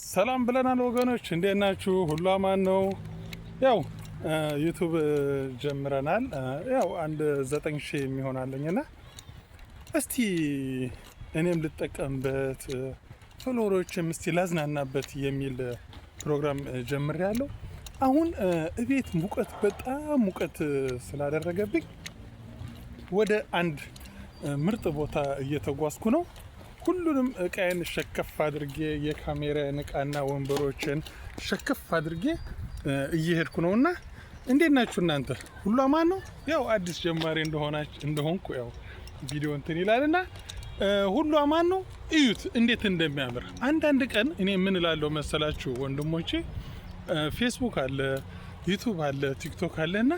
ሰላም ብለናል ወገኖች፣ እንዴት ናችሁ? ሁሉ አማን ነው። ያው YouTube ጀምረናል። ያው አንድ 9,000 የሚሆን አለኝና እስቲ እኔም ልጠቀምበት፣ follower ኦችም እስቲ ላዝናናበት የሚል ፕሮግራም ጀምሬያለሁ። አሁን እቤት ሙቀት፣ በጣም ሙቀት ስላደረገብኝ ወደ አንድ ምርጥ ቦታ እየተጓዝኩ ነው። ሁሉንም እቃዬን ሸከፍ አድርጌ፣ የካሜራዬን እቃና ወንበሮችን ሸከፍ አድርጌ እየሄድኩ ነው። እና እንዴት ናችሁ እናንተ? ሁሉ አማን ነው? ያው አዲስ ጀማሪ እንደሆንኩ ያው ቪዲዮ እንትን ይላል እና ሁሉ አማን ነው። እዩት እንዴት እንደሚያምር። አንዳንድ ቀን እኔ ምን እላለሁ መሰላችሁ ወንድሞቼ፣ ፌስቡክ አለ፣ YouTube አለ፣ TikTok አለ እና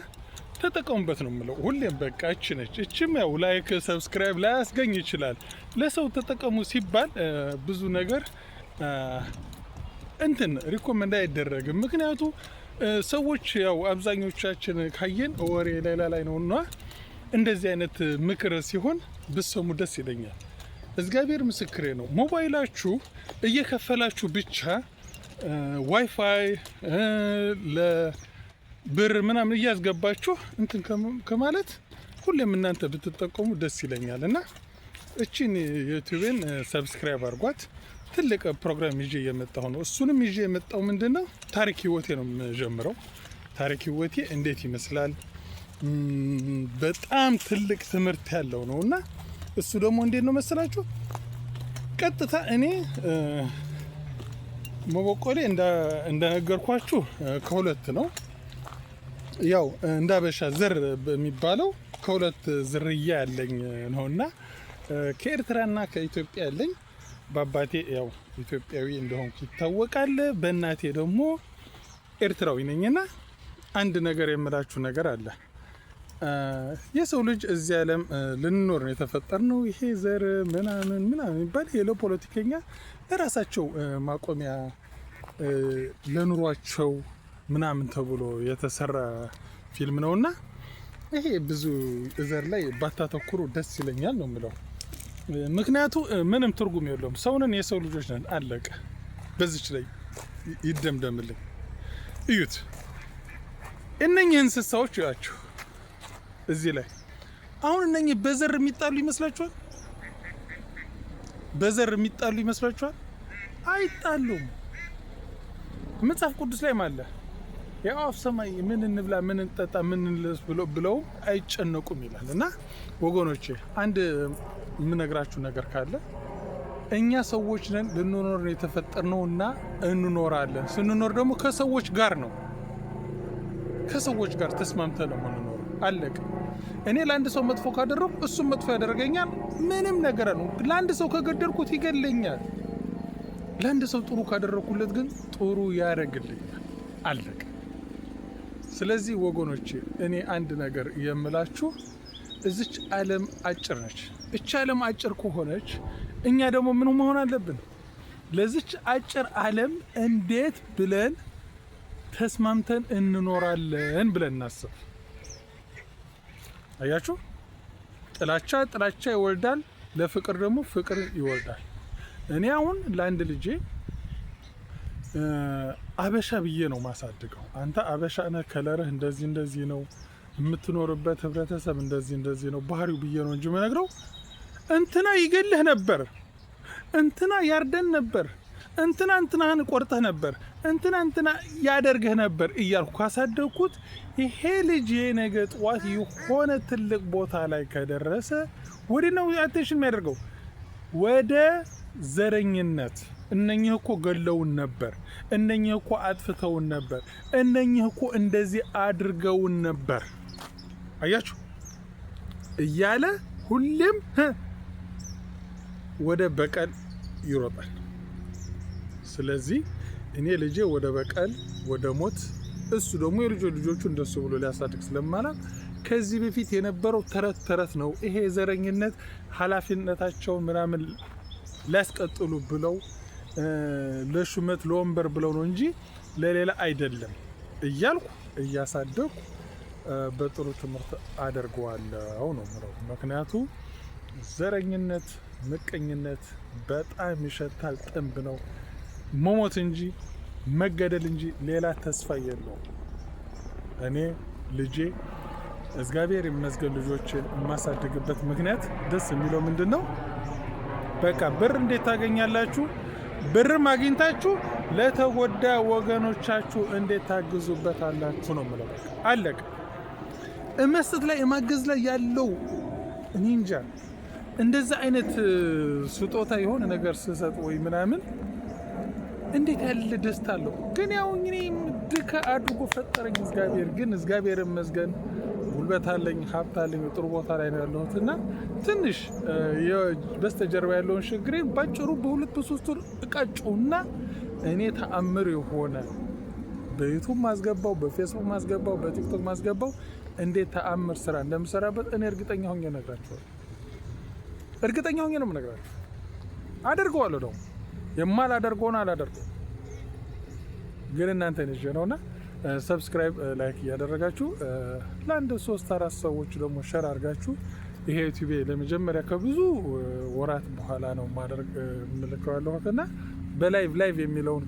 ተጠቀሙበት ነው የምለው። ሁሌም በቃ እች ነች። እችም ያው like፣ subscribe ላያስገኝ ይችላል። ለሰው ተጠቀሙ ሲባል ብዙ ነገር እንትን recommend አይደረግም። ምክንያቱ ሰዎች ያው አብዛኞቻችን ካየን ወሬ ሌላ ላይ ነውና እንደዚህ አይነት ምክር ሲሆን ብሰሙ ደስ ይለኛል። እግዚአብሔር ምስክሬ ነው። ሞባይላችሁ እየከፈላችሁ ብቻ ዋይፋይ ለብር ምናምን እያስገባችሁ እንትን ከማለት ሁሌም እናንተ ብትጠቀሙ ደስ ይለኛል። እና እቺን YouTube ኤን subscribe አድርጓት። ትልቅ ፕሮግራም ይዤ እየመጣሁ ነው። እሱንም ይዤ የመጣው ምንድን ነው? ታሪክ ህይወቴ ነው የምጀምረው። ታሪክ ህይወቴ እንዴት ይመስላል? በጣም ትልቅ ትምህርት ያለው ነው። እና እሱ ደግሞ እንዴት ነው መሰላችሁ? ቀጥታ እኔ መበቆሌ እንደነገርኳችሁ ከሁለት ነው። ያው እንዳበሻ ዘር በሚባለው ከሁለት ዝርያ ያለኝ ነውና ከኤርትራና ከኢትዮጵያ ያለኝ። በአባቴ ያው ኢትዮጵያዊ እንደሆንኩ ይታወቃል። በእናቴ ደግሞ ኤርትራዊ ነኝና አንድ ነገር የምላችሁ ነገር አለ። የሰው ልጅ እዚህ ዓለም ልንኖር ነው የተፈጠርነው። ይሄ ዘር ምናምን ምናምን የሚባል ይሄ ለፖለቲከኛ ለራሳቸው ማቆሚያ፣ ለኑሯቸው ምናምን ተብሎ የተሰራ ፊልም ነውና ይሄ ብዙ ዘር ላይ ባታተኩሩ ደስ ይለኛል ነው የምለው። ምክንያቱ ምንም ትርጉም የለውም። ሰውንን የሰው ልጆች ነን፣ አለቀ። በዚች ላይ ይደምደምልኝ። እዩት፣ እነኚህ እንስሳዎች እያቸው እዚህ ላይ። አሁን እነኚህ በዘር የሚጣሉ ይመስላችኋል? በዘር የሚጣሉ ይመስላችኋል? አይጣሉም። መጽሐፍ ቅዱስ ላይ አለ፣ የአዕዋፍ ሰማይ ምን እንብላ፣ ምን እንጠጣ፣ ምን እንልበስ ብለው አይጨነቁም ይላል። እና ወገኖቼ፣ አንድ የምነግራችሁ ነገር ካለ እኛ ሰዎች ነን፣ ልንኖር ነው የተፈጠርነው እና እንኖራለን። ስንኖር ደግሞ ከሰዎች ጋር ነው። ከሰዎች ጋር ተስማምተን ነው የምንኖረው። አለቀ። እኔ ለአንድ ሰው መጥፎ ካደረኩ እሱም መጥፎ ያደርገኛል። ምንም ነገር ነው። ለአንድ ሰው ከገደልኩት ይገለኛል። ለአንድ ሰው ጥሩ ካደረኩለት ግን ጥሩ ያደርግልኛል። አለቀ። ስለዚህ ወገኖቼ፣ እኔ አንድ ነገር የምላችሁ እዚች ዓለም አጭር ነች። እች ዓለም አጭር ከሆነች እኛ ደግሞ ምን መሆን አለብን? ለዚች አጭር ዓለም እንዴት ብለን ተስማምተን እንኖራለን ብለን እናስብ። አያችሁ፣ ጥላቻ ጥላቻ ይወልዳል፣ ለፍቅር ደግሞ ፍቅር ይወልዳል። እኔ አሁን ለአንድ ልጄ አበሻ ብዬ ነው ማሳድገው። አንተ አበሻ ነህ፣ color ህ እንደዚህ እንደዚህ ነው፣ የምትኖርበት ህብረተሰብ እንደዚህ እንደዚህ ነው ባህሪው ብዬ ነው እንጂ የምነግረው እንትና ይገልህ ነበር፣ እንትና ያርደን ነበር፣ እንትና እንትናህን ቆርጠህ ነበር፣ እንትና እንትና ያደርግህ ነበር እያልኩ ካሳደግኩት ይሄ ልጅ ነገ ጠዋት የሆነ ትልቅ ቦታ ላይ ከደረሰ ወደ ነው attention የሚያደርገው ወደ ዘረኝነት። እነኚህ እኮ ገለውን ነበር፣ እነኚህ እኮ አጥፍተውን ነበር፣ እነኚህ እኮ እንደዚህ አድርገውን ነበር፣ አያችሁ እያለ ሁሌም ወደ በቀል ይሮጣል። ስለዚህ እኔ ልጄ ወደ በቀል፣ ወደ ሞት፣ እሱ ደግሞ የልጆ ልጆቹ እንደሱ ብሎ ሊያሳድግ ስለማላል ከዚህ በፊት የነበረው ተረት ተረት ነው። ይሄ የዘረኝነት ኃላፊነታቸውን ምናምን ሊያስቀጥሉ ብለው፣ ለሹመት ለወንበር ብለው ነው እንጂ ለሌላ አይደለም እያልኩ እያሳደግኩ በጥሩ ትምህርት አደርገዋለሁ ነው የምለው። ምክንያቱ ዘረኝነት፣ ምቀኝነት በጣም ይሸታል፣ ጥንብ ነው። መሞት እንጂ መገደል እንጂ ሌላ ተስፋ የለውም። እኔ ልጄ እግዚአብሔር ይመስገን ልጆችን የማሳድግበት ምክንያት ደስ የሚለው ምንድን ነው? በቃ ብር እንዴት ታገኛላችሁ? ብርም አግኝታችሁ ለተጎዳ ወገኖቻችሁ እንዴት ታግዙበታላችሁ ነው የምለው። በቃ አለቀ። መስጠት ላይ ማገዝ ላይ ያለው እኔ እንጃ፣ እንደዛ አይነት ስጦታ የሆነ ነገር ስሰጥ ወይ ምናምን እንዴት ያለ ደስታ አለው። ግን ያው እኔ ድካ አድርጎ ፈጠረኝ እግዚአብሔር። ግን እግዚአብሔር ይመስገን ጉልበት አለኝ፣ ሀብት አለኝ፣ ጥሩ ቦታ ላይ ነው ያለሁት እና ትንሽ በስተጀርባ ያለውን ችግሬን ባጭሩ በ2 በ3 ወር እቃጨውና እኔ ተአምር የሆነ በ YouTube ማስገባው፣ በፌስቡክ ማስገባው፣ በ TikTok ማስገባው እንዴት ተአምር ስራ እንደምሰራበት እኔ እርግጠኛ ሆኜ እነግራችኋለሁ። እርግጠኛ ሆኜ ነው የምነግራችሁ። አደርገዋለሁ፣ ደግሞ የማላደርገውን አላደርገው። ግን እናንተን ይዤ ነውና subscribe፣ like እያደረጋችሁ ለአንድ ሶስት አራት ሰዎች ደግሞ share አድርጋችሁ፣ ይሄ YouTube ለመጀመሪያ ከብዙ ወራት በኋላ ነው ማደርግ የምልከው ያለሁት እና በ live live የሚለውን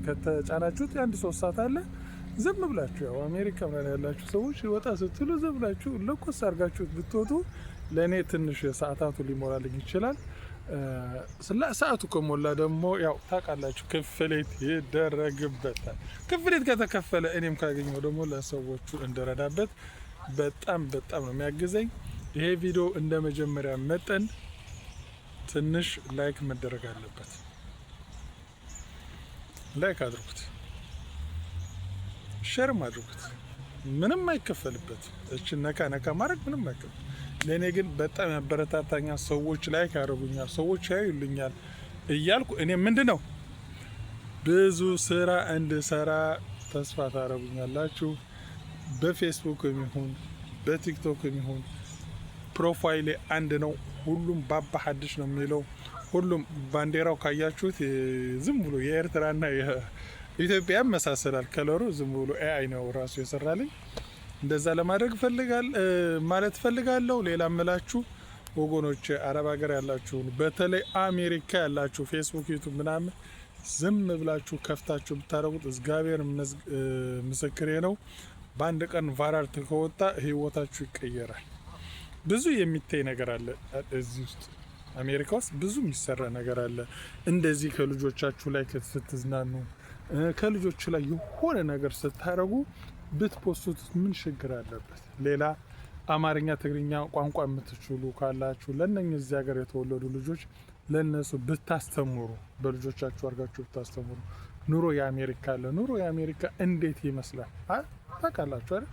ከተጫናችሁት የአንድ 3 ሰዓት አለ። ዝም ብላችሁ ያው አሜሪካ ምናምን ያላችሁ ሰዎች ወጣ ስትሉ ዝም ብላችሁ ለኮስ አድርጋችሁት ብትወጡ ለእኔ ትንሽ ሰዓታቱ ሊሞላልኝ ይችላል። ሰዓቱ ከሞላ ደግሞ ያው ታውቃላችሁ ክፍሌት ይደረግበታል። ክፍሌት ከተከፈለ እኔም ካገኘው ደግሞ ለሰዎቹ እንድረዳበት በጣም በጣም ነው የሚያግዘኝ። ይሄ ቪዲዮ እንደ መጀመሪያ መጠን ትንሽ like መደረግ አለበት። Like አድርጉት፣ share ም አድርጉት። ምንም አይከፈልበት። እችን ነካ ነካ ማድረግ ምንም አይከፈል። ለእኔ ግን በጣም ያበረታታኛል። ሰዎች like ያደርጉኛል፣ ሰዎች ያዩልኛል እያልኩ እኔ ምንድን ነው ብዙ ስራ እንድሰራ ተስፋ ታደርጉኛላችሁ። በፌስቡክ ይሁን በ TikTok ይሁን profile ኤ አንድ ነው። ሁሉም ባባ ሀዲሽ ነው የሚለው። ሁሉም ባንዲራው ካያችሁት ዝም ብሎ የኤርትራና የኢትዮጵያ መሳሰላል። Color ኡ ዝም ብሎ AI ነው ራሱ የሰራልኝ። እንደዛ ለማድረግ ፈልጋል ማለት ፈልጋለሁ። ሌላ ምላችሁ ወገኖች፣ አረብ ሀገር ያላችሁ፣ በተለይ አሜሪካ ያላችሁ፣ Facebook፣ YouTube ምናምን ዝም ብላችሁ ከፍታችሁ ብታደርጉት እግዚአብሔር ምስክሬ ነው። በአንድ ቀን viral ከወጣ ህይወታችሁ ይቀየራል። ብዙ የሚታይ ነገር አለ እዚህ ውስጥ፣ አሜሪካ ውስጥ ብዙ የሚሰራ ነገር አለ። እንደዚህ ከልጆቻችሁ ላይ ስትዝናኑ፣ ከልጆች ላይ የሆነ ነገር ስታደርጉ ብት post ኡት ምን ችግር አለበት? ሌላ አማርኛ፣ ትግርኛ ቋንቋ የምትችሉ ካላችሁ ለእነኝህ እዚህ ሀገር የተወለዱ ልጆች ለእነሱ ብታስተምሩ፣ በልጆቻችሁ አድርጋችሁ ብታስተምሩ፣ ኑሮ የአሜሪካ አለ፣ ኑሮ የአሜሪካ እንዴት ይመስላል ታውቃላችሁ አይደል?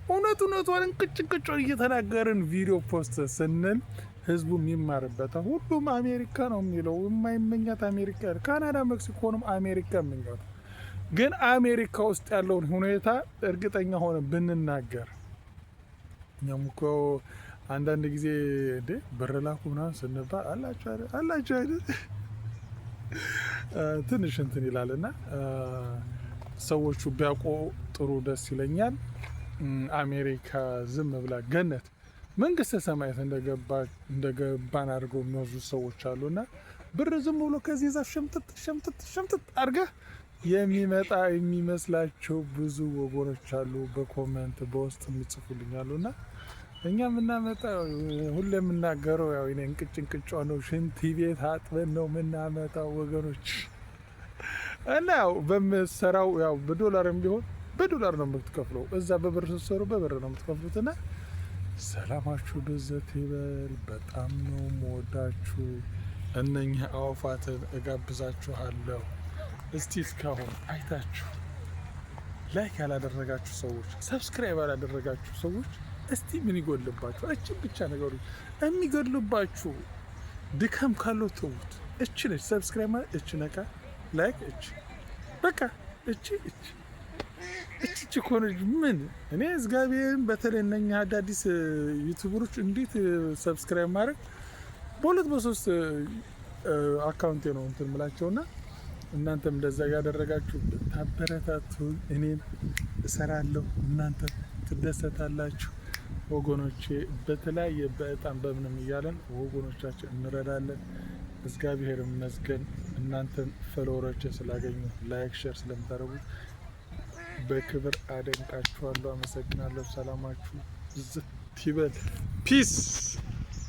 እውነት እውነቷን እንቅጭ እንቅጯን እየተናገርን ቪዲዮ post ስንል ህዝቡ የሚማርበታል። ሁሉም አሜሪካ ነው የሚለው፣ የማይመኛት አሜሪካ፣ ካናዳ፣ ሜክሲኮንም አሜሪካ የምኛት፣ ግን አሜሪካ ውስጥ ያለውን ሁኔታ እርግጠኛ ሆነ ብንናገር፣ እኛም እኮ አንዳንድ ጊዜ እንዴ ብር ላኩ ምናምን ስንባል አላችሁ አይደል፣ አላችሁ አይደል፣ ትንሽ እንትን ይላል እና ሰዎቹ ቢያውቁ ጥሩ ደስ ይለኛል። አሜሪካ ዝም ብላ ገነት መንግስተ ሰማያት እንደገባን አድርገው የሚወስዱ ሰዎች አሉና ብር ዝም ብሎ ከዚህ ዛፍ ሸምጥጥ ሸምጥጥ ሸምጥጥ አድርገህ የሚመጣ የሚመስላቸው ብዙ ወገኖች አሉ። በ comment በውስጥ የሚጽፉልኝ አሉና እኛ የምናመጣው ሁሌ የምናገረው ያው እኔ እንቅጭ እንቅጯ ነው። ሽንት ቤት አጥበን ነው የምናመጣው ወገኖች። እና ያው በምሰራው ያው በዶላርም ቢሆን በዶላር ነው የምትከፍለው። እዛ በብር ስትሰሩ በብር ነው የምትከፍሉት። እና ሰላማችሁ ብዝት ይበል። በጣም ነው የምወዳችሁ። እነኚህ አዕዋፋትን እጋብዛችኋለሁ። እስቲ እስካሁን አይታችሁ like ያላደረጋችሁ ሰዎች፣ subscribe ያላደረጋችሁ ሰዎች እስቲ ምን ይጎልባችሁ? እችን ብቻ ነገሩ የሚገድሉባችሁ ድካም ካለው ተዉት። እች ነች subscribe ማለት፣ እች ነካ like፣ እች በቃ እች እች እች እች እኮ ነች። ምን እኔ እግዚአብሔርን በተለይ እነኛ አዳዲስ YouTuber ኦች እንዴት subscribe ማድረግ በሁለት በሶስት account ኤ ነው እንትን ምላቸውና እናንተም እንደዛ ያደረጋችሁ ብታበረታቱ እኔም እሰራለሁ፣ እናንተ ትደሰታላችሁ። ወገኖቼ በተለያየ በእጣም በምንም እያለን ወገኖቻችን እንረዳለን። እግዚአብሔር ይመስገን። እናንተን follower ኦች ስላገኙ like share ስለምታደርጉት በክብር አደንቃችኋለሁ። አመሰግናለሁ። ሰላማችሁ ብዝት ይበል። Peace.